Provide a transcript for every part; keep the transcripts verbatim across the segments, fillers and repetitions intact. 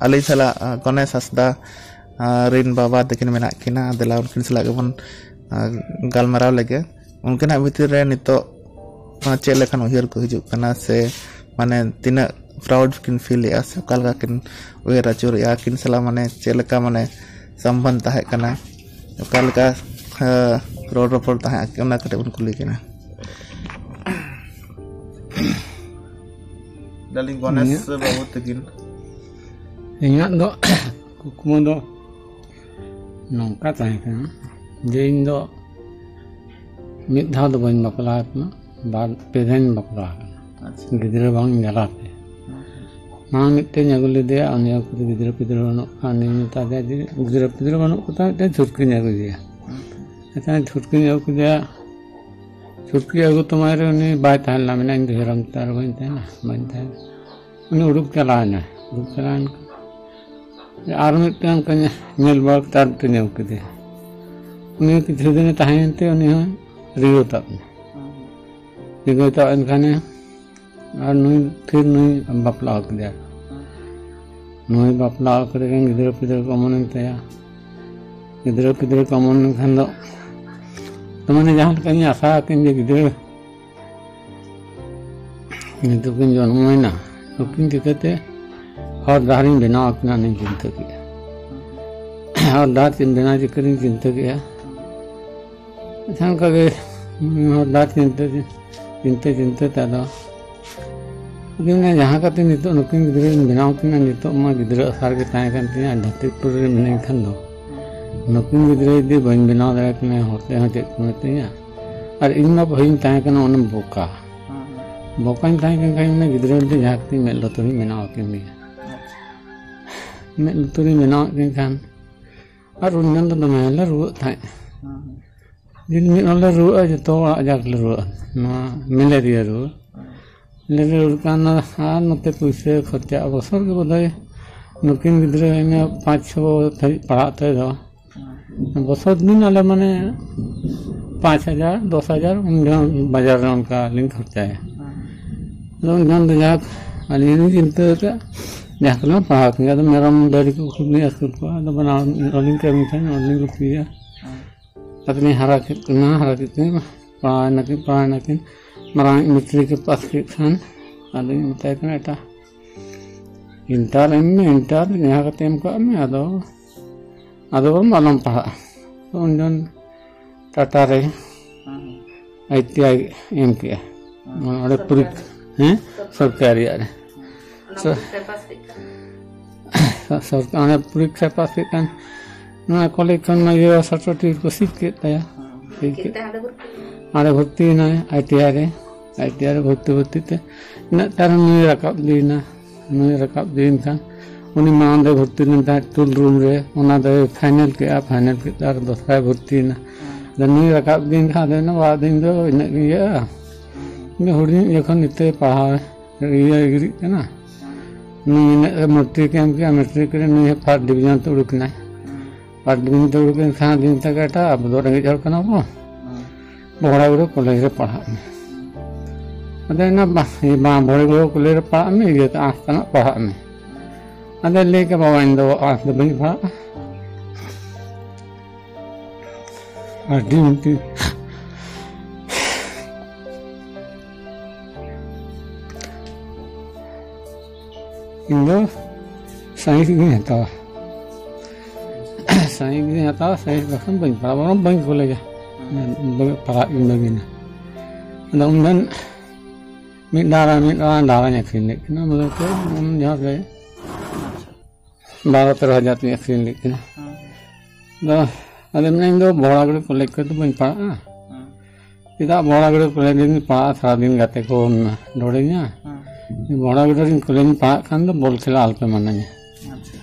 ᱟᱹᱞᱤᱧ ᱥᱟᱞᱟᱜ, ᱟ, ᱜᱚᱱᱮᱥ ᱦᱟᱸᱥᱫᱟ, ᱟ, ᱨᱤᱱ ᱵᱟᱵᱟ ᱛᱟᱹᱠᱤᱱ ᱢᱮᱱᱟᱜ ᱠᱤᱱᱟ᱾ ᱫᱮᱞᱟ ᱩᱱᱠᱤᱱ ᱥᱟᱞᱟᱜ ᱜᱮᱵᱚᱱ, ᱟ, ᱜᱟᱞᱢᱟᱨᱟᱣ ᱞᱮᱜᱮ᱾ ᱩᱱᱠᱤᱱᱟᱜ ᱵᱷᱤᱛᱤᱨ ᱨᱮ ᱱᱤᱛᱚᱜ, ᱟ, ᱪᱮᱫ ᱞᱮᱠᱟᱱ ᱩᱭᱦᱟᱹᱨ ᱠᱚ ᱦᱤᱡᱩᱜ ᱠᱟᱱᱟ, ᱥᱮ ᱢᱟᱱᱮ ᱛᱤᱱᱟᱹᱜ proud ᱠᱤᱱ feel ᱮᱫᱼᱟ, ᱥᱮ ᱚᱠᱟ ᱞᱮᱠᱟ ᱠᱤᱱ ᱩᱭᱦᱟᱹᱨ ᱟᱹᱪᱩᱨᱮᱫᱼᱟ, ᱟᱹᱠᱤᱱ ᱥᱟᱞᱟᱜ ᱢᱟᱱᱮ ᱪᱮᱫ ᱞᱮᱠᱟ ᱢᱟᱱᱮ ᱥᱚᱢᱵᱚᱱᱫᱷ ᱛᱟᱦᱮᱸ ᱠᱟᱱᱟ, ᱚᱠᱟ ᱞᱮᱠᱟ, ᱟ, ᱨᱚᱲ ᱨᱚᱯᱚᱲ ᱛᱟᱦᱮᱸ, ᱚᱱᱟ ᱠᱟᱹᱴᱤᱡ ᱵᱚᱱ ᱠᱩᱞᱤ ᱠᱤᱱᱟ᱾ ᱫᱟᱞᱤᱧ ᱜᱚᱱᱮᱥ ᱤᱧᱟᱹᱜ ᱵᱟᱹᱵᱩ ᱛᱟᱹᱠᱤᱱ᱾ ᱤᱧᱟᱹᱜ ᱫᱚ ᱠᱩᱠᱢᱩ ᱫᱚ ᱱᱚᱝᱠᱟ ᱛᱟᱦᱮᱸ ᱠᱟᱱᱟ ᱡᱮ ᱤᱧ ᱫᱚ ᱢᱤᱫ ᱫᱷᱟᱣ ᱫᱚ ᱵᱟᱹᱧ ᱵᱟᱯᱞᱟ ᱟᱠᱟᱱᱟ, ᱵᱟᱨ ᱯᱮ ᱫᱷᱟᱣᱤᱧ ᱵᱟᱯᱞᱟ ᱟᱠᱟᱱᱟ᱾ ᱟᱪᱪᱷᱟ᱾ ᱜᱤᱫᱽᱨᱟᱹ ᱵᱟᱝ ᱡᱟᱞᱟᱛᱮ᱾ ᱦᱮᱸ᱾ ᱢᱟᱲᱟᱝ ᱢᱤᱫᱴᱮᱱ ᱟᱹᱜᱩ ᱞᱮᱫᱮᱭᱟ, ᱩᱱᱤ ᱚᱠᱛᱚ ᱜᱤᱫᱽᱨᱟᱹ ᱯᱤᱫᱽᱨᱟᱹ ᱵᱟᱹᱱᱩᱜ ᱠᱚᱣᱟ, ᱩᱱᱤ ᱢᱮᱛᱟ ᱫᱮᱭᱟ ᱡᱮ ᱜᱤᱫᱽᱨᱟᱹ ᱯᱤᱫᱽᱨᱟᱹ ᱵᱟᱹᱱᱩᱜ ᱠᱚᱛᱟ, ᱢᱤᱫᱴᱮᱱ ᱪᱷᱩᱴᱠᱤᱧ ᱟᱹᱜᱩᱭᱮᱭᱟ᱾ ᱦᱮᱸ᱾ ᱢᱤᱫᱴᱟᱝ ᱪᱷᱩᱴᱠᱤᱧ ᱟᱹᱜᱩ ᱠᱮᱫᱮᱭᱟ, ᱪᱷᱩᱴᱠᱤ ᱟᱹᱜᱩ ᱛᱚᱢᱟᱭ ᱨᱮ ᱩᱱᱤ ᱵᱟᱭ ᱛᱟᱦᱮᱸ ᱞᱮᱱᱟ, ᱢᱮᱱᱟ, "ᱤᱧ ᱫᱚ ᱦᱮᱨᱚᱢ ᱛᱚ ᱟᱨ ᱵᱟᱹᱧ ᱛᱟᱦᱮᱱᱟ, ᱵᱟᱹᱧ ᱛᱟᱦᱮᱱᱟ᱾" ᱩᱱᱤ ᱩᱰᱩᱠ ᱪᱟᱞᱟᱣᱮᱱᱟ᱾ ᱩᱰᱩᱠ ᱪᱟᱞᱟᱣᱮᱱ ᱠᱷᱟᱱ ᱟᱨ ᱢᱤᱫᱴᱟᱝ ᱚᱱᱠᱟ ᱧᱮ-, ᱧᱮᱞ ᱵᱟᱲᱟ ᱠᱟᱛᱮ ᱟᱨ ᱢᱤᱫᱴᱟᱝ ᱧᱮᱞ ᱠᱮᱫᱮᱭᱟ᱾ ᱩᱱᱤ ᱠᱤᱪᱷᱩ ᱫᱤᱱᱮ ᱛᱟᱦᱮᱸᱭᱮᱱ ᱛᱮ ᱩᱱᱤ ᱦᱚᱸ ᱨᱤᱭᱟᱹᱣ ᱛᱟᱵ ᱮᱱᱟ᱾ ᱨᱤᱭᱟᱹᱣ ᱛᱟᱵ ᱮᱱ ᱠᱷᱟᱱᱮ ᱟᱨ ᱱᱩᱭ ᱛᱷᱤᱨ ᱱᱩᱭ ᱵᱟᱯᱞᱟ ᱠᱮᱫᱮᱭᱟ᱾ ᱱᱩᱭ ᱵᱟᱯᱞᱟ ᱠᱟᱛᱮ ᱜᱤᱫᱽᱨᱟᱹ ᱯᱤᱫᱽᱨᱟᱹ ᱠᱚ ᱚᱢᱚᱱᱮᱱ ᱛᱟᱭᱟ᱾ ᱜᱤᱫᱽᱨᱟᱹ ᱯᱤᱫᱽᱨᱟᱹ ᱠᱚ ᱚᱢᱚᱱ ᱞᱮᱱᱠᱷᱟᱱ ᱫᱚ, ᱛᱚ ᱢᱟᱱᱮ ᱡᱟᱦᱟᱸ ᱞᱮᱠᱟᱧ ᱟᱥᱟ ᱟᱹᱠᱤᱱ ᱡᱮ ᱜᱤᱫᱽᱨᱟᱹ ᱱᱤᱛᱚᱜ ᱠᱤᱱ ᱡᱚᱱᱢᱚᱭᱮᱱᱟ, ᱱᱩᱠᱤᱱ ᱪᱤᱠᱟᱹᱛᱮ ᱦᱚᱨ ᱰᱟᱦᱟᱨᱤᱧ ᱵᱮᱱᱟᱣ ᱟᱹᱠᱤᱱᱟ, ᱚᱱᱟᱧ ᱪᱤᱱᱛᱟᱹ ᱠᱮᱫᱼᱟ᱾ ᱦᱚᱨ ᱰᱟᱦᱟᱨ ᱪᱤᱱ-, ᱵᱮᱱᱟᱣ ᱪᱤᱠᱟᱹᱛᱤᱧ ᱪᱤᱱᱛᱟᱹ ᱠᱮᱫᱼᱟ᱾ ᱟᱪᱪᱷᱟ, ᱚᱱᱠᱟᱜᱮ ᱦᱚᱨ ᱰᱟᱦᱟᱨ ᱪᱤᱱᱛᱟᱹ, ᱪᱤᱱᱛᱟᱹ, ᱪᱤᱱᱛᱟᱹ ᱛᱮ ᱟᱫᱚ ᱟᱫᱚ ᱚᱱᱟ ᱡᱟᱦᱟᱸ ᱠᱟᱛᱮ ᱱᱤᱛᱚᱜ ᱱᱩᱠᱤᱱ ᱜᱤᱫᱽᱨᱟᱹᱧ ᱵᱮᱱᱟᱣ ᱠᱤᱱᱟ, ᱱᱤᱛᱚᱜ ᱢᱟ ᱜᱤᱫᱽᱨᱟᱹ ᱟᱥᱟ ᱨᱮᱜᱮ ᱛᱟᱦᱮᱸ ᱠᱟᱱ ᱛᱤᱧᱟᱹ, ᱫᱷᱟᱹᱨᱛᱤᱯᱩᱨᱤ ᱨᱮ ᱢᱤᱱᱟᱹᱧ ᱠᱷᱟᱱ ᱫᱚ᱾ ᱱᱩᱠᱤᱱ ᱜᱤᱫᱽᱨᱟᱹ ᱡᱩᱫᱤ ᱵᱟᱹᱧ ᱵᱮᱱᱟᱣ ᱫᱟᱲᱮᱭᱟᱠᱤᱱᱟ, ᱦᱚᱲ ᱛᱮᱦᱚᱸ ᱪᱮᱫ ᱠᱚ ᱢᱤᱛᱟᱹᱧᱟ᱾ ᱟᱨ ᱤᱧ ᱢᱟ ᱯᱟᱹᱦᱤᱞᱤᱧ ᱛᱟᱦᱮᱸ ᱠᱟᱱᱟ ᱚᱱᱮ ᱵᱚᱠᱟ᱾ ᱵᱚᱠᱟᱧ ᱛᱟᱦᱮᱸ ᱠᱟᱱ ᱠᱷᱟᱱ ᱢᱟᱱᱮ ᱜᱤᱫᱽᱨᱟᱹ ᱢᱤᱫᱴᱮᱱ ᱡᱟᱦᱟᱸ ᱠᱟᱛᱮ ᱢᱮᱫ ᱞᱩᱛᱩᱨᱤᱧ ᱵᱮᱱᱟᱣ ᱟᱹᱠᱤᱱ ᱜᱮᱭᱟ᱾ ᱢᱮᱫ ᱞᱩᱛᱩᱨᱤᱧ ᱵᱮᱱᱟᱣ ᱟᱹᱠᱤᱱ ᱠᱷᱟᱱ, ᱟᱨ ᱩᱱ ᱡᱚᱠᱷᱚᱱ ᱫᱚ ᱫᱚᱢᱮ ᱞᱮ ᱨᱩᱣᱟᱹᱜ ᱛᱟᱦᱮᱸᱫ᱾ ᱡᱩᱫᱤ ᱢᱤᱫ ᱦᱚᱲ ᱞᱮ ᱨᱩᱣᱟᱹᱜᱼᱟ, ᱡᱚᱛᱚ ᱚᱲᱟᱜ ᱡᱟᱠ ᱞᱮ ᱨᱩᱣᱟᱹᱜᱼᱟ, ᱱᱚᱣᱟ ᱢᱮᱞᱮᱨᱤᱭᱟ ᱨᱩᱣᱟᱹ᱾ ᱢᱮᱞᱮᱨᱤᱭᱟ ᱨᱩᱣᱟᱹ ᱠᱟᱱ ᱟᱨ ᱱᱚᱛᱮ ᱯᱩᱭᱥᱟᱹ ᱠᱷᱚᱨᱪᱟ, ᱵᱚᱥᱚᱨ ᱜᱮ ᱵᱚᱫᱷᱚᱭ ᱱᱩᱠᱤᱱ ᱜᱤᱫᱽᱨᱟᱹ ᱤᱱᱟᱹ ᱯᱟᱸᱪ ᱪᱷᱚ ᱫᱷᱟᱹᱵᱤᱡ ᱯᱟᱲᱦᱟᱜ ᱛᱟᱭ ᱫᱚ᱾ ᱵᱚᱥᱚᱨ ᱫᱤᱱ ᱟᱞᱮ ᱢᱟᱱᱮ ᱯᱟᱸᱪ ᱦᱟᱡᱟᱨ, ᱫᱚᱥ ᱦᱟᱡᱟᱨ ᱩᱱ ᱡᱚᱠᱷᱚᱱ ᱵᱟᱡᱟᱨ ᱨᱮ ᱚᱱᱠᱟ ᱞᱤᱧ ᱠᱷᱚᱨᱪᱟᱭᱟ᱾ ᱟᱫᱚ ᱩᱱ ᱡᱚᱠᱷᱚᱱ ᱫᱚ ᱡᱟᱠ ᱟᱹᱞᱤᱧ ᱦᱚᱸᱞᱤᱧ ᱪᱤᱱᱛᱟᱹ ᱟᱠᱟᱫ, ᱡᱟᱦᱟᱸ ᱠᱚᱞᱮ ᱯᱟᱲᱦᱟᱣ ᱠᱤᱱ, ᱟᱫᱚ ᱢᱮᱨᱚᱢ ᱰᱟᱹᱝᱨᱤ ᱠᱚ ᱠᱷᱩᱵ ᱞᱤᱧ ᱟᱹᱥᱩᱞ ᱠᱚᱣᱟ, ᱟᱫᱚ ᱵᱟᱱᱟᱨ ᱚᱸᱰᱮᱞᱤᱧ ᱠᱟᱹᱢᱤ ᱠᱟᱱ, ᱚᱸᱰᱮᱞᱤᱧ ᱜᱩᱯᱤᱭᱟ᱾ ᱛᱟᱠᱤᱱ ᱦᱟᱨᱟ ᱠᱮᱫ ᱠᱤᱱᱟ, ᱦᱟᱨᱟ ᱠᱮᱫ ᱠᱤᱱ, ᱯᱟᱲᱦᱟᱣ ᱮᱱᱟᱠᱤᱱ, ᱯᱟᱲᱦᱟᱣ ᱮᱱᱟᱠᱤᱱ, ᱢᱟᱨᱟᱝ ᱢᱮᱴᱨᱤᱠ ᱮ ᱯᱟᱥ ᱠᱮᱫ ᱠᱷᱟᱱ, ᱟᱫᱚᱧ ᱢᱮᱛᱟᱭ ᱠᱟᱱᱟ, "ᱮᱴᱟ, ᱤᱱᱴᱟᱨ ᱮᱢ ᱢᱮ, ᱤᱱᱴᱟᱨ ᱡᱟᱦᱟᱸ ᱠᱟᱛᱮ ᱮᱢ ᱠᱟᱜ ᱢᱮ, ᱟᱫᱚ, ᱟᱫᱚ ᱵᱚᱱ ᱟᱞᱚᱢ ᱯᱟᱲᱦᱟᱜᱼᱟ᱾" ᱛᱚ ᱩᱱ ᱡᱚᱠᱷᱚᱱ ᱴᱟᱴᱟ ᱨᱮ ᱟᱭ ᱴᱤ ᱟᱭ ᱮᱢ ᱠᱮᱜᱼᱟ, ᱚᱸᱰᱮ ᱯᱚᱨᱤᱠ-, ᱦᱮᱸ, ᱥᱚᱨᱠᱟᱨᱤᱭᱟᱜ ᱨᱮ᱾ ᱥᱚ-, ᱥᱚᱨᱠᱟᱨ ᱚᱱᱮ ᱯᱚᱨᱤᱠᱠᱷᱟ ᱯᱟᱥ ᱠᱮᱫ ᱠᱷᱟᱱ ᱱᱚᱣᱟ ᱠᱚᱞᱮᱡᱽ ᱠᱷᱚᱱ ᱢᱟ ᱤᱭᱟᱹ ᱥᱟᱨᱴᱤᱯᱷᱤᱠᱮᱴ ᱠᱚ ᱥᱤᱫ ᱠᱮᱫ ᱛᱟᱭᱟ᱾ ᱥᱤᱫ ᱠᱮᱫ᱾ ᱚᱸᱰᱮ ᱵᱷᱚᱨᱛᱤ ᱮᱱᱟᱭ ᱟᱭ ᱴᱤ ᱟᱭ ᱨᱮ᱾ ᱟᱭ ᱴᱤ ᱟᱭ ᱨᱮ ᱵᱷᱚᱨᱛᱤ ᱵᱷᱚᱨᱛᱤ ᱛᱮ ᱤᱱᱟᱹᱜ ᱛᱟᱭᱱᱚᱢ ᱱᱩᱭ ᱨᱟᱠᱟᱵ ᱤᱫᱤᱭᱮᱱᱟ᱾ ᱱᱩᱭ ᱨᱟᱠᱟᱵ ᱤᱫᱤᱭᱮᱱ ᱠᱷᱟᱱ ᱩᱱᱤ ᱢᱟ ᱚᱸᱰᱮ ᱵᱷᱚᱨᱛᱤ ᱞᱮᱱ ᱛᱟᱦᱮᱸᱫ ᱴᱩᱞ ᱨᱩᱢ ᱨᱮ, ᱚᱱᱟ ᱫᱚᱭ ᱯᱷᱟᱭᱱᱮᱞ ᱠᱮᱫᱼᱟ, ᱯᱷᱟᱭᱱᱮᱞ ᱠᱮᱫ ᱛᱮ ᱟᱨ ᱫᱚᱥᱨᱟᱭ ᱵᱷᱚᱨᱛᱤᱭᱮᱱᱟ᱾ ᱟᱫᱚ ᱱᱩᱭ ᱨᱟᱠᱟᱵ ᱤᱫᱤᱭᱮᱱ ᱠᱷᱟᱱ ᱟᱫᱚ ᱢᱮᱱᱟ, "ᱵᱟᱵᱟ, ᱤᱧ ᱫᱚ ᱤᱱᱟᱹᱜ ᱜᱤᱧ ᱤᱭᱟᱹᱜᱼᱟ, ᱤᱧ ᱫᱚ ᱦᱩᱰᱤᱧ ᱡᱚᱠᱷᱚᱱ ᱱᱤᱛᱚᱜ ᱯᱟᱲᱦᱟᱣ ᱤᱭᱟᱹ ᱜᱤᱰᱤᱜ ᱠᱟᱱᱟ, ᱱᱩᱭ ᱤᱱᱟᱹᱜ ᱨᱮ ᱢᱮᱴᱨᱤᱠ ᱮ ᱮᱢ ᱠᱮᱫᱼᱟ, ᱢᱮᱴᱨᱤᱠ ᱨᱮ ᱱᱩᱭ ᱦᱚᱸ ᱯᱷᱟᱥᱴ ᱰᱤᱵᱷᱤᱡᱚᱱ ᱛᱮ ᱩᱰᱩᱠ ᱮᱱᱟᱭ, ᱯᱷᱟᱥᱴ ᱰᱤᱵᱷᱤᱡᱚᱱ ᱛᱮ ᱩᱰᱩᱠ ᱮᱱ ᱠᱷᱟᱱ ᱟᱫᱚᱧ ᱢᱮᱛᱟᱭ ᱠᱟᱱᱟ, 'ᱮᱴᱟ, ᱟᱵᱚ ᱫᱚ ᱨᱮᱸᱜᱮᱡ ᱦᱚᱲ ᱠᱟᱱᱟ ᱵᱚᱱ, ᱵᱚᱦᱲᱟᱜᱩᱲᱟᱹ ᱠᱚᱞᱮᱡᱽ ᱨᱮ ᱯᱟᱲᱦᱟᱜ ᱢᱮ᱾ ᱟᱫᱚ ᱚᱱᱟ ᱵᱟ-, ᱵᱟᱝ, ᱵᱚᱦᱲᱟᱜᱩᱲᱟᱹ ᱠᱚᱞᱮᱡᱽ ᱨᱮ ᱯᱟᱲᱦᱟᱜ ᱢᱮ, ᱤᱭᱟᱹ ᱛᱮ ᱟᱨᱴᱥ ᱛᱮᱱᱟᱜ ᱯᱟᱲᱦᱟᱜ ᱢᱮ.' ᱟᱫᱚᱭ ᱞᱟᱹᱭ ᱠᱮᱫ, 'ᱵᱟᱵᱟ, ᱤᱧ ᱫᱚ ᱟᱨᱴᱥ ᱫᱚ ᱵᱟᱹᱧ ᱯᱟᱲᱦᱟᱜᱼᱟ, ᱟᱹᱰᱤ ᱢᱤᱫᱴᱤᱡ ᱤᱧ ᱫᱚ ᱥᱟᱭᱮᱱᱥ ᱜᱤᱧ ᱦᱟᱛᱟᱣᱟ, ᱥᱟᱭᱮᱱᱥ ᱜᱤᱧ ᱦᱟᱛᱟᱣᱟ, ᱥᱟᱭᱮᱱᱥ ᱵᱟᱠᱷᱟᱱ ᱵᱟᱹᱧ ᱯᱟᱲᱦᱟᱜᱼᱟ, ᱵᱚᱨᱚᱝ ᱵᱟᱹᱧ ᱠᱚᱞᱮᱡᱟ, ᱵᱟᱹᱧ ᱯᱟᱲᱦᱟᱜ ᱜᱤᱧ ᱵᱟᱹᱜᱤᱱᱟ.' ᱟᱫᱚ ᱩᱱᱫᱤᱱ ᱢᱤᱫ ᱰᱟᱦᱟᱨ ᱢᱤᱫ ᱰᱟᱦᱟᱨ ᱰᱟᱦᱟᱨᱤᱧ ᱟᱹᱠᱷᱨᱤᱧ ᱞᱮᱫ ᱠᱤᱱᱟ, ᱢᱚᱛᱞᱚᱵ ᱛᱮ ᱩᱱ ᱡᱚᱦᱚᱜ ᱨᱮ ᱵᱟᱨᱚ ᱛᱮᱨᱚ ᱦᱟᱡᱟᱨ ᱛᱤᱧ ᱟᱹᱠᱷᱨᱤᱧ ᱞᱮᱫ ᱠᱤᱱᱟ᱾ ᱟᱫᱚ ᱟᱫᱚ ᱢᱮᱱᱟ, ᱤᱧ ᱫᱚ ᱵᱚᱦᱲᱟᱜᱩᱲᱟᱹ ᱠᱚᱞᱮᱡᱽ ᱠᱚᱨᱮ ᱫᱚ ᱵᱟᱹᱧ ᱯᱟᱲᱦᱟᱜᱼᱟ᱾ ᱪᱮᱫᱟᱜ ᱵᱚᱦᱲᱟᱜᱩᱲᱟᱹ ᱠᱚᱞᱮᱡᱽ ᱨᱤᱧ ᱯᱟᱲᱦᱟᱜᱼᱟ, ᱥᱟᱨᱟᱫᱤᱱ ᱜᱟᱛᱮ ᱠᱚ ᱰᱚᱲᱮᱧᱟ᱾ ᱵᱚᱦᱲᱟᱜᱩᱲᱟᱹ ᱨᱤᱧ ᱠᱚᱞᱮᱡᱽ ᱤᱧ ᱯᱟᱲᱦᱟᱜ ᱠᱷᱟᱱ ᱫᱚ ᱵᱚᱞ ᱠᱷᱮᱞᱟ ᱟᱞᱚᱯᱮ ᱢᱟᱱᱟᱧᱟ᱾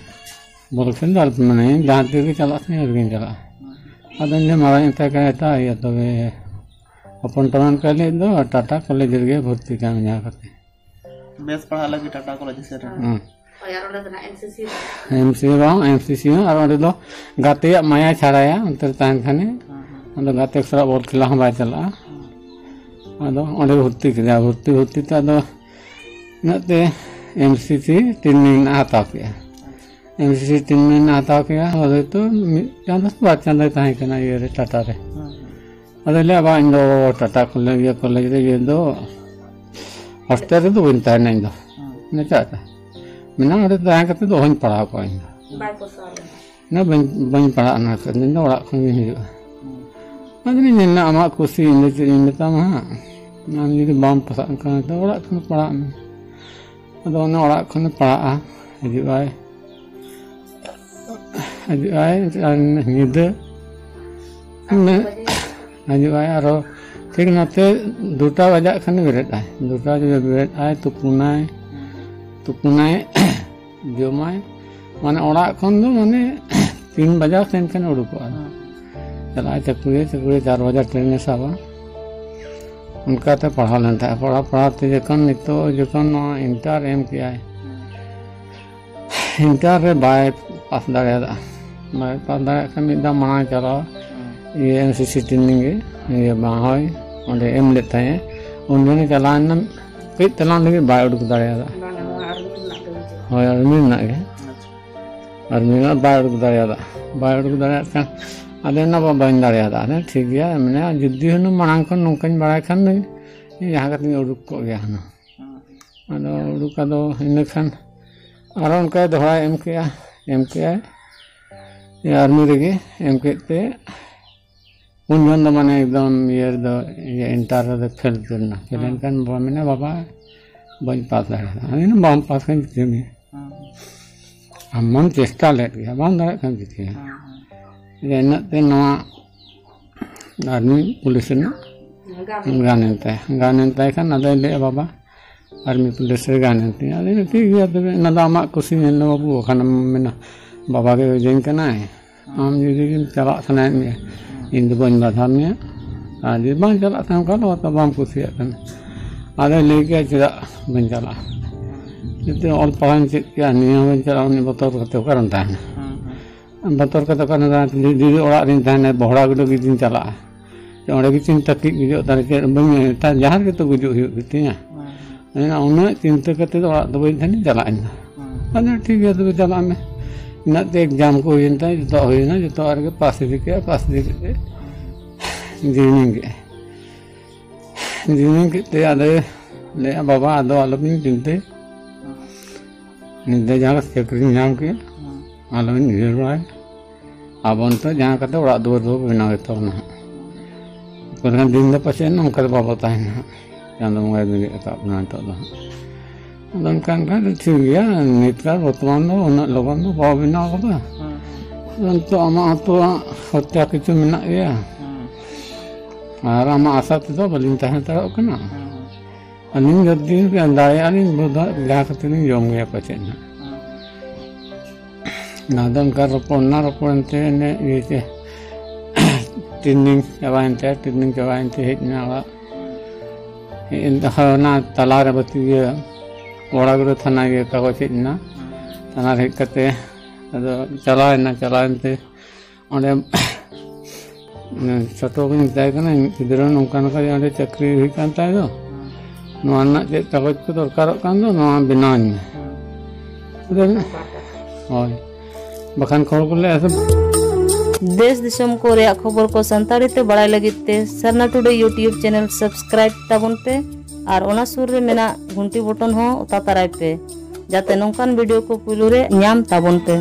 ᱵᱚᱞ ᱠᱷᱮᱞ ᱫᱚ ᱟᱞᱚᱯᱮ ᱢᱟᱱᱟᱧᱟ, ᱡᱟᱦᱟᱸ ᱛᱤᱨᱮᱜᱮ ᱪᱟᱞᱟᱜ ᱥᱟᱱᱟᱧᱟ ᱩᱱ ᱨᱮᱜᱤᱧ ᱪᱟᱞᱟᱜᱼᱟ᱾ ᱟᱫᱚ ᱤᱧ ᱫᱚ ᱢᱟᱨᱟᱝ ᱢᱮᱛᱟᱭ ᱠᱟᱱᱟ, ᱮᱴᱟ, ᱤᱭᱟᱹ ᱛᱚᱵᱮ ᱦᱚᱯᱚᱱ ᱛᱟᱢᱟᱱ ᱠᱚ ᱞᱟᱹᱭᱮᱫ ᱫᱚ ᱴᱟᱴᱟ ᱠᱚᱞᱮᱡᱽ ᱨᱮᱜᱮ ᱵᱷᱚᱨᱛᱤ ᱠᱟᱢ ᱡᱟᱦᱟᱸ ᱠᱟᱛᱮ᱾ ᱵᱮᱥ ᱯᱟᱲᱦᱟᱜ ᱞᱟᱹᱜᱤᱫ ᱴᱟᱴᱟ ᱠᱚᱞᱮᱡᱽ ᱥᱮᱫ ᱨᱮ᱾ ᱦᱩᱸ᱾ ᱦᱳᱭ, ᱟᱨ ᱚᱸᱰᱮ ᱫᱚ ᱱᱟᱜ ᱮᱱ ᱥᱤ ᱥᱤ ᱨᱮ᱾ ᱮᱢ ᱥᱤ ᱵᱟᱝ, ᱮᱢ ᱥᱤ ᱥᱤ ᱦᱚᱸ, ᱟᱨ ᱚᱸᱰᱮ ᱫᱚ ᱜᱟᱛᱮᱭᱟᱜ ᱢᱟᱭᱟ ᱪᱷᱟᱲᱟᱭᱟ, ᱚᱱᱛᱮ ᱨᱮ ᱛᱟᱦᱮᱱ ᱠᱷᱟᱱᱮ᱾ ᱦᱮᱸ, ᱦᱮᱸ᱾ ᱟᱫᱚ ᱜᱟᱛᱮ ᱠᱚ ᱥᱟᱞᱟᱜ ᱵᱚᱞ ᱠᱷᱮᱞᱟ ᱦᱚᱸ ᱵᱟᱭ ᱪᱟᱞᱟᱜᱼᱟ᱾ ᱦᱮᱸ᱾ ᱟᱫᱚ ᱚᱸᱰᱮ ᱵᱷᱚᱨᱛᱤ ᱠᱮᱫᱮᱭᱟ, ᱵᱷᱚᱨᱛᱤ, ᱵᱷᱚᱨᱛᱤ ᱛᱮ ᱟᱫᱚ ᱤᱱᱟᱹᱜ ᱛᱮ ᱮᱢ ᱥᱤ ᱥᱤ ᱴᱨᱮᱱᱤᱝ ᱨᱮᱱᱟᱜ ᱦᱟᱛᱟᱣ ᱠᱮᱜᱼᱟ᱾ ᱮᱢ ᱥᱤ ᱥᱤ ᱴᱨᱮᱱᱤᱝ ᱨᱮᱱᱟᱜ ᱦᱟᱛᱟᱣ ᱠᱮᱜᱼᱟ, ᱦᱳᱭᱛᱳ ᱢᱤᱫ ᱪᱟᱸᱫᱳ ᱥᱮ ᱵᱟᱨ ᱪᱟᱸᱫᱳᱭ ᱛᱟᱦᱮᱸ ᱠᱟᱱᱟ ᱤᱭᱟᱹ ᱨᱮ, ᱴᱟᱴᱟ ᱨᱮ᱾ ᱟᱫᱚ ᱞᱟᱹᱭᱟ, "ᱵᱟ, ᱤᱧ ᱫᱚ ᱴᱟᱴᱟ ᱠᱚᱞᱮᱡᱽ, ᱤᱭᱟᱹ ᱠᱚᱞᱮᱡᱽ ᱨᱮ ᱤᱭᱟᱹ ᱫᱚ ᱦᱳᱥᱴᱮᱞ ᱨᱮᱫᱚ ᱵᱟᱹᱧ ᱛᱟᱦᱮᱱᱟ ᱤᱧ ᱫᱚ᱾ ᱢᱮᱛᱟᱜ ᱛᱟ-, ᱢᱮᱱᱟᱜᱼᱟ, ᱚᱸᱰᱮ ᱛᱟᱦᱮᱸ ᱠᱟᱛᱮ ᱫᱚ ᱚᱦᱚᱧ ᱯᱟᱲᱦᱟᱣ ᱠᱚᱜᱼᱟ ᱤᱧ ᱫᱚ᱾ ᱵᱟᱭ ᱯᱚᱥᱟᱣ ᱞᱮᱱᱟ᱾ ᱚᱱᱟ ᱵᱟᱹᱧ, ᱵᱟᱹᱧ ᱯᱟᱲᱦᱟᱜᱼᱟ ᱚᱱᱟ ᱠᱚᱨᱮ, ᱤᱧ ᱫᱚ ᱚᱲᱟᱜ ᱠᱷᱚᱱ ᱜᱤᱧ ᱦᱤᱡᱩᱜᱼᱟ᱾ ᱟᱫᱚᱧ ᱢᱮᱱᱟ, ᱟᱢᱟᱜ ᱠᱩᱥᱤ, ᱤᱧ ᱫᱚ ᱪᱮᱫ ᱤᱧ ᱢᱮᱛᱟᱢᱟ ᱦᱟᱸᱜ? ᱟᱢ ᱡᱩᱫᱤ ᱵᱟᱢ ᱯᱟᱲᱦᱟᱜ ᱠᱟᱱᱟ ᱛᱚ ᱚᱲᱟᱜ ᱠᱷᱚᱱ ᱯᱟᱲᱦᱟᱜ ᱢᱮ᱾ ᱟᱫᱚ ᱚᱱᱟ ᱚᱲᱟᱜ ᱠᱷᱚᱱᱮ ᱯᱟᱲᱦᱟᱜᱼᱟ, ᱦᱤᱡᱩᱜᱼᱟᱭ, ᱦᱤᱡᱩᱜᱼᱟᱭ ᱟᱨ ᱧᱤᱫᱟᱹ ᱢᱟᱱᱮ ᱦᱤᱡᱩᱜᱼᱟᱭ ᱟᱨᱚ ᱴᱷᱤᱠ ᱱᱚᱛᱮ ᱫᱩᱴᱟ ᱵᱟᱡᱟᱜ ᱠᱷᱟᱱ ᱵᱮᱨᱮᱫᱼᱟᱭ, ᱫᱩᱴᱟ ᱵᱟᱡᱮ ᱵᱮᱨᱮᱫᱼᱟᱭ, ᱛᱩᱯᱩᱱᱟᱭ, ᱛᱩᱯᱩᱱᱟᱭ, ᱡᱚᱢᱟᱭ, ᱢᱟᱱᱮ ᱚᱲᱟᱜ ᱠᱷᱚᱱ ᱫᱚ ᱢᱟᱱᱮ ᱛᱤᱱ ᱵᱟᱡᱟᱣ ᱥᱮᱱ ᱠᱷᱟᱱ ᱩᱰᱩᱠᱚᱜᱼᱟ᱾ ᱪᱟᱞᱟᱜᱼᱟᱭ ᱪᱟᱹᱠᱩᱲᱤᱭᱟᱹ, ᱪᱟᱹᱠᱩᱲᱤᱭᱟᱹ ᱪᱟᱨ ᱵᱟᱡᱟᱜ ᱴᱨᱮᱱᱮ ᱥᱟᱵᱟ᱾ ᱚᱱᱠᱟᱛᱮ ᱯᱟᱲᱦᱟᱣ ᱞᱮᱱ ᱛᱟᱦᱮᱸᱫ, ᱯᱟᱲᱦᱟᱣ ᱯᱟᱲᱦᱟᱣ ᱛᱮ ᱡᱚᱠᱷᱚᱱ ᱱᱤᱛᱚᱜ ᱡᱚᱠᱷᱚᱱ ᱱᱚᱣᱟ ᱤᱱᱴᱟᱨ ᱮᱢ ᱠᱮᱜᱼᱟᱭ, ᱤᱱᱴᱟᱨ ᱨᱮ ᱵᱟᱭ ᱯᱟᱥ ᱫᱟᱲᱮᱭᱟᱫᱟ᱾ ᱵᱟᱭ ᱯᱟᱥ ᱫᱟᱲᱮᱭᱟᱜ ᱠᱷᱟᱱ ᱢᱤᱫ ᱫᱷᱟᱣ ᱢᱟᱲᱟᱝ ᱪᱟᱞᱟᱣ, ᱤᱭᱟᱹ ᱮᱱ ᱥᱤ ᱥᱤ ᱴᱨᱮᱱᱤᱝ ᱜᱮ, ᱤᱭᱟᱹ ᱵᱟᱝ ᱦᱳᱭ, ᱚᱸᱰᱮ ᱮᱢ ᱞᱮᱫ ᱛᱟᱦᱮᱸᱫ᱾ ᱩᱱ ᱡᱚᱠᱷᱚᱱ ᱪᱟᱞᱟᱣ ᱮᱱᱟ, ᱠᱟᱹᱡ ᱛᱟᱞᱟᱝ ᱞᱟᱹᱜᱤᱫ ᱵᱟᱭ ᱩᱰᱩᱠ ᱫᱟᱲᱮᱭᱟᱫᱟ᱾ ᱵᱟᱝ, ᱱᱚᱣᱟ ᱟᱨ ᱢᱤᱫᱴᱮᱱ ᱢᱮᱱᱟᱜ ᱛᱟᱵᱚᱱᱟ᱾ ᱦᱳᱭ, ᱟᱨ ᱢᱤᱫ ᱢᱮᱱᱟᱜ ᱜᱮ᱾ ᱟᱪᱪᱷᱟ᱾ ᱟᱨ ᱢᱤᱫ ᱵᱟᱭ ᱩᱰᱩᱠ ᱫᱟᱲᱮᱭᱟᱫᱟ, ᱵᱟᱭ ᱩᱰᱩᱠ ᱫᱟᱲᱮᱭᱟᱜ ᱠᱷᱟᱱ ᱟᱫᱚ ᱚᱱᱟ ᱵᱟ-, ᱵᱟᱹᱧ ᱫᱟᱲᱮᱭᱟᱫᱟ᱾ ᱟᱫᱚ ᱴᱷᱤᱠ ᱜᱮᱭᱟ, ᱢᱟᱱᱮ ᱡᱩᱫᱤ ᱦᱩᱱᱟᱹᱝ ᱢᱟᱲᱟᱝ ᱠᱷᱚᱱ ᱱᱚᱝᱠᱟᱧ ᱵᱟᱲᱟᱭ ᱠᱷᱟᱱ ᱫᱚ ᱤᱧ ᱡᱟᱦᱟᱸ ᱠᱟᱛᱮᱧ ᱩᱰᱩᱠ ᱠᱚᱜ ᱜᱮᱭᱟ ᱦᱩᱱᱟᱹᱝ᱾ ᱟᱫᱚ ᱩᱰᱩᱠ ᱟᱫᱚ ᱤᱱᱟᱹ ᱠᱷᱟᱱ ᱟᱨᱚ ᱚᱱᱠᱟᱭ ᱫᱚᱦᱲᱟᱭ ᱮᱢ ᱠᱮᱜᱼᱟ, ᱮᱢ ᱠᱮᱜᱼᱟᱭ ᱟᱨᱢᱤ ᱨᱮᱜᱮ ᱮᱢ ᱠᱮᱫ ᱛᱮ ᱩᱱ ᱡᱚᱠᱷᱚᱱ ᱫᱚ ᱢᱟᱱᱮ ᱮᱠᱫᱚᱢ ᱤᱭᱟᱹ ᱨᱮᱫᱚ, ᱤᱭᱟᱹ ᱤᱱᱴᱟᱨ ᱨᱮᱫᱚ ᱯᱷᱮᱞ ᱩᱛᱟᱹᱨ ᱮᱱᱟ᱾ ᱯᱷᱮᱞ ᱦᱮᱸ᱾ ᱮᱱᱠᱷᱟᱱ ᱵᱟᱵᱟ ᱢᱮᱱᱟ, "ᱵᱟᱵᱟ, ᱵᱟᱹᱧ ᱯᱟᱥ ᱫᱟᱲᱮᱭᱟᱫᱟ᱾" ᱟᱫᱚ ᱢᱮᱱᱟ, "ᱵᱟᱢ ᱯᱟᱥ ᱠᱷᱟᱱ ᱪᱤᱠᱟᱹ ᱢᱮᱭᱟ? ᱦᱮᱸ᱾ ᱟᱢ ᱢᱟᱢ ᱪᱮᱥᱴᱟ ᱞᱮᱫ ᱜᱮᱭᱟ, ᱵᱟᱢ ᱫᱟᱲᱮᱭᱟᱜ ᱠᱷᱟᱱ ᱪᱤᱠᱟᱹᱭᱟ?" ᱦᱮᱸ, ᱦᱮᱸ᱾ ᱡᱮ ᱤᱱᱟᱹᱜ ᱛᱮ ᱱᱚᱣᱟ ᱟᱨᱢᱤ ᱯᱩᱞᱤᱥ ᱨᱮᱱᱟᱜ ᱜᱟᱱ᱾ ᱜᱟᱱ ᱮᱱ ᱛᱟᱭᱟ᱾ ᱜᱟᱱ ᱮᱱ ᱛᱟᱭ ᱠᱷᱟᱱ ᱟᱫᱚᱭ ᱞᱟᱹᱭᱮᱫᱼᱟ, "ᱵᱟᱵᱟ, ᱟᱨᱢᱤ ᱯᱩᱞᱤᱥ ᱨᱮ ᱜᱟᱱ ᱮᱱ ᱛᱤᱧᱟ᱾" ᱟᱫᱚ ᱴᱷᱤᱠ ᱜᱮᱭᱟ, ᱛᱚᱵᱮ ᱚᱱᱟ ᱫᱚ ᱟᱢᱟᱜ ᱠᱩᱥᱤ ᱧᱮᱞ ᱢᱮ ᱵᱟᱹᱵᱩ, ᱵᱟᱠᱷᱟᱱᱮᱢ ᱢᱮᱱᱟ, "ᱵᱟᱵᱟ ᱜᱮ ᱤᱭᱟᱹᱧ ᱠᱟᱱᱟᱭ, ᱟᱢ ᱡᱩᱫᱤ ᱜᱮᱢ ᱪᱟᱞᱟᱜ ᱥᱟᱱᱟᱭᱮᱫ ᱢᱮᱭᱟ, ᱤᱧ ᱫᱚ ᱵᱟᱹᱧ ᱵᱟᱫᱷᱟ ᱢᱮᱭᱟ, ᱟᱨ ᱡᱩᱫᱤ ᱵᱟᱝ ᱪᱟᱞᱟᱜ ᱥᱟᱱᱟᱢ ᱠᱷᱟᱱ, ᱚᱱᱟ ᱫᱚ ᱵᱟᱢ ᱠᱩᱥᱤᱭᱟᱜ ᱠᱟᱱᱟ᱾" ᱟᱫᱚᱭ ᱞᱟᱹᱭ ᱠᱮᱜᱼᱟ, "ᱪᱮᱫᱟᱜ ᱵᱟᱹᱧ ᱪᱟᱞᱟᱜᱼᱟ? ᱡᱩᱫᱤ ᱚᱞ ᱯᱟᱲᱦᱟᱣᱤᱧ ᱪᱮᱫ ᱠᱮᱜᱼᱟ, ᱱᱤᱭᱟᱹ ᱦᱚᱸ ᱵᱟᱹᱧ ᱪᱟᱞᱟᱜᱼᱟ, ᱩᱱᱤ ᱵᱚᱛᱚᱨ ᱠᱟᱛᱮ ᱚᱠᱟᱨᱮᱢ ᱛᱟᱦᱮᱱᱟ?" ᱵᱚᱛᱚᱨ ᱠᱟᱛᱮ ᱚᱠᱟᱨᱮᱢ ᱛᱟᱦᱮᱱᱟ? ᱡᱩᱫᱤ ᱚᱲᱟᱜ ᱨᱤᱧ ᱛᱟᱦᱮᱱᱟ, ᱵᱚᱦᱲᱟ ᱜᱩᱰᱟᱹ ᱜᱤᱧ ᱪᱟᱞᱟᱜᱼᱟ, ᱚᱸᱰᱮ ᱜᱮ ᱪᱤᱱᱛᱟᱹ ᱠᱮᱫ, ᱜᱩᱡᱩᱜ ᱫᱟᱨᱮ ᱪᱮᱫ ᱵᱟᱹᱧ ᱢᱮᱱ, ᱮᱴᱟᱜ ᱡᱟᱦᱟᱸ ᱨᱮᱜᱮ ᱛᱚ ᱜᱩᱡᱩᱜ ᱦᱩᱭᱩᱜ ᱜᱮᱛᱤᱧᱟ᱾ ᱚᱱᱟ ᱩᱱᱟᱹᱜ ᱪᱤᱱᱛᱟᱹ ᱠᱟᱛᱮ ᱫᱚ ᱚᱲᱟᱜ ᱫᱚ ᱵᱟᱹᱧ ᱛᱟᱦᱮᱱᱟ, ᱪᱟᱞᱟᱜ ᱟᱹᱧ ᱱᱟᱦᱟᱜ᱾ ᱦᱮᱸ᱾ ᱟᱫᱚ ᱴᱷᱤᱠ ᱜᱮᱭᱟ, ᱛᱚᱵᱮ ᱪᱟᱞᱟᱜ ᱢᱮ᱾ ᱤᱱᱟᱹᱜ ᱛᱮ ᱮᱠᱡᱟᱢ ᱠᱚ ᱦᱩᱭᱮᱱ ᱛᱟᱭ, ᱡᱚᱛᱚᱣᱟᱜ ᱦᱩᱭᱮᱱᱟ, ᱡᱚᱛᱚᱣᱟᱜ ᱨᱮᱜᱮ ᱯᱟᱥ ᱤᱫᱤ ᱠᱮᱫᱼᱟ, ᱯᱟᱥ ᱤᱫᱤ ᱠᱮᱫ ᱛᱮ ᱡᱚᱭᱮᱱᱤᱝ ᱠᱮᱫᱼᱟ᱾ ᱡᱚᱭᱮᱱᱤᱝ ᱠᱮᱫ ᱛᱮ ᱟᱫᱚᱭ ᱞᱟᱹᱭᱮᱫᱼᱟ, "ᱵᱟᱵᱟ, ᱟᱫᱚ ᱟᱞᱚᱵᱤᱱ ᱪᱤᱱᱛᱟᱹᱭᱟ, ᱱᱤᱛ ᱫᱚ ᱡᱟᱦᱟᱸ ᱪᱟᱹᱠᱨᱤᱧ ᱧᱟᱢ ᱠᱮᱫᱼᱟ, ᱟᱞᱚᱵᱤᱱ ᱩᱭᱦᱟᱹᱨ ᱵᱟᱲᱟᱭᱟ, ᱟᱵᱚ ᱱᱤᱛᱚᱜ ᱡᱟᱦᱟᱸ ᱠᱟᱛᱮ ᱚᱲᱟᱜ ᱫᱩᱣᱟᱹᱨ ᱫᱚ ᱵᱮᱱᱟᱣ ᱜᱮ ᱛᱟᱵᱚᱱᱟ ᱦᱟᱸᱜ᱾ ᱚᱠᱟ ᱞᱮᱠᱟᱱ ᱫᱤᱱ ᱫᱚ ᱯᱟᱪᱮᱫ ᱱᱚᱝᱠᱟ ᱫᱚ ᱵᱟᱵᱚ ᱛᱟᱦᱮᱱᱟ ᱦᱟᱸᱜ, ᱪᱟᱸᱫᱚ ᱵᱚᱸᱜᱟᱭ ᱵᱮᱸᱜᱮᱫ ᱟᱠᱟᱫ ᱵᱚᱱᱟ ᱱᱤᱛᱚᱜ ᱫᱚ ᱦᱟᱸᱜ᱾ ᱟᱫᱚ ᱚᱱᱠᱟ ᱚᱱᱠᱟ ᱫᱚ ᱴᱷᱤᱠ ᱜᱮᱭᱟ, ᱱᱮᱛᱟᱨ ᱵᱚᱨᱛᱚᱢᱟᱱ ᱫᱚ ᱩᱱᱟᱹᱜ ᱞᱚᱜᱚᱱ ᱫᱚ ᱵᱟᱵᱚ ᱵᱮᱱᱟᱣ ᱠᱟᱫᱟ᱾ ᱦᱮᱸ, ᱦᱮᱸ᱾ ᱟᱫᱚ ᱱᱤᱛᱚᱜ ᱟᱢᱟᱜ ᱦᱚᱸᱛᱚ ᱠᱷᱚᱨᱪᱟ ᱠᱤᱪᱷᱩ ᱢᱮᱱᱟᱜ ᱜᱮᱭᱟ, ᱦᱮᱸ᱾ ᱟᱨ ᱟᱢᱟᱜ ᱟᱥᱟ ᱛᱮᱫᱚ ᱵᱟᱹᱞᱤᱧ ᱛᱟᱦᱮᱸ ᱦᱟᱛᱟᱲᱚᱜ ᱠᱟᱱᱟ᱾ ᱦᱮᱸ, ᱦᱮᱸ᱾ ᱟᱹᱞᱤᱧ ᱡᱚᱛᱚ ᱫᱤᱱ ᱫᱟᱲᱮᱭᱟᱜᱼᱟ ᱞᱤᱧ, ᱵᱚᱦᱩᱛ ᱡᱟᱦᱟᱸ ᱠᱟᱛᱮ ᱞᱤᱧ ᱡᱚᱢ ᱜᱮᱭᱟ ᱯᱟᱪᱮᱫ ᱱᱟᱦᱟᱜ᱾ ᱚᱱᱟ ᱫᱚ ᱚᱱᱠᱟ ᱨᱚᱯᱚᱲ ᱮᱱᱟ, ᱨᱚᱯᱚᱲ ᱮᱱᱛᱮ ᱤᱱᱟᱹ ᱤᱭᱟᱹ ᱪᱮ ᱴᱨᱮᱱᱤᱝ ᱪᱟᱵᱟᱭᱮᱱ ᱛᱮ, ᱴᱨᱮᱱᱤᱝ ᱪᱟᱵᱟᱭᱮᱱ ᱛᱮ ᱦᱮᱡ ᱮᱱᱟ ᱚᱲᱟᱜ᱾ ᱦᱮᱡ ᱮᱱ ᱛᱮ ᱦᱳᱭ ᱚᱱᱟ ᱛᱟᱞᱟᱨᱮ ᱵᱟᱹᱛᱤ ᱤᱭᱟᱹ ᱵᱚᱲᱟᱜᱩᱲᱟᱹ ᱛᱷᱟᱱᱟ ᱜᱮ ᱠᱟᱜᱚᱡᱽ ᱦᱮᱡ ᱮᱱᱟ᱾ ᱛᱷᱟᱱᱟ ᱨᱮ ᱦᱮᱡ ᱠᱟᱛᱮ ᱟᱫᱚ ᱪᱟᱞᱟᱣ ᱮᱱᱟ, ᱪᱟᱞᱟᱣ ᱮᱱᱛᱮ ᱚᱸᱰᱮ ᱪᱷᱳᱴᱳ ᱵᱚᱱ ᱢᱮᱛᱟᱭ ᱠᱟᱱᱟ, ᱜᱤᱫᱽᱨᱟᱹ ᱱᱚᱝᱠᱟ ᱱᱚᱝᱠᱟ ᱚᱸᱰᱮ ᱪᱟᱹᱠᱨᱤ ᱦᱩᱭ ᱠᱟᱱ ᱛᱟᱭ ᱫᱚ, ᱱᱚᱣᱟ ᱨᱮᱱᱟᱜ ᱪᱮᱫ ᱠᱟᱜᱚᱡᱽ ᱠᱚ ᱫᱚᱨᱠᱟᱨᱚᱜ ᱠᱟᱱ ᱫᱚ, ᱱᱚᱣᱟ ᱵᱮᱱᱟᱣ ᱟᱹᱧ ᱢᱮ᱾ ᱟᱫᱚ ᱦᱳᱭ, ᱵᱟᱠᱷᱟᱱ ᱠᱚ ᱦᱚᱲ ᱠᱚ ᱞᱟᱹᱭᱟ ᱥᱮ᱾ ᱫᱮᱥ ᱫᱤᱥᱚᱢ ᱠᱚ ᱨᱮᱭᱟᱜ ᱠᱷᱚᱵᱚᱨ ᱠᱚ ᱥᱟᱱᱛᱟᱲᱤ ᱛᱮ ᱵᱟᱲᱟᱭ ᱞᱟᱹᱜᱤᱫ ᱛᱮ ᱥᱟᱨᱱᱟ ᱴᱩᱰᱮ YouTube ᱪᱮᱱᱮᱞ ᱥᱟᱵᱥᱠᱨᱟᱭᱤᱵ ᱛᱟᱵᱚᱱ ᱯᱮ ᱟᱨ ᱚᱱᱟ ᱥᱩᱨ ᱨᱮ ᱢᱮᱱᱟᱜ ᱜᱷᱩᱱᱴᱤ ᱵᱚᱴᱚᱱ ᱦᱚᱸ ᱚᱛᱟ ᱛᱟᱨᱟᱭ ᱯᱮ, ᱡᱟᱛᱮ ᱱᱚᱝᱠᱟᱱ ᱵᱷᱤᱰᱤᱭᱳ ᱠᱚ ᱯᱩᱭᱞᱩ ᱨᱮ ᱧᱟᱢ ᱛᱟᱵᱚᱱ ᱯᱮ᱾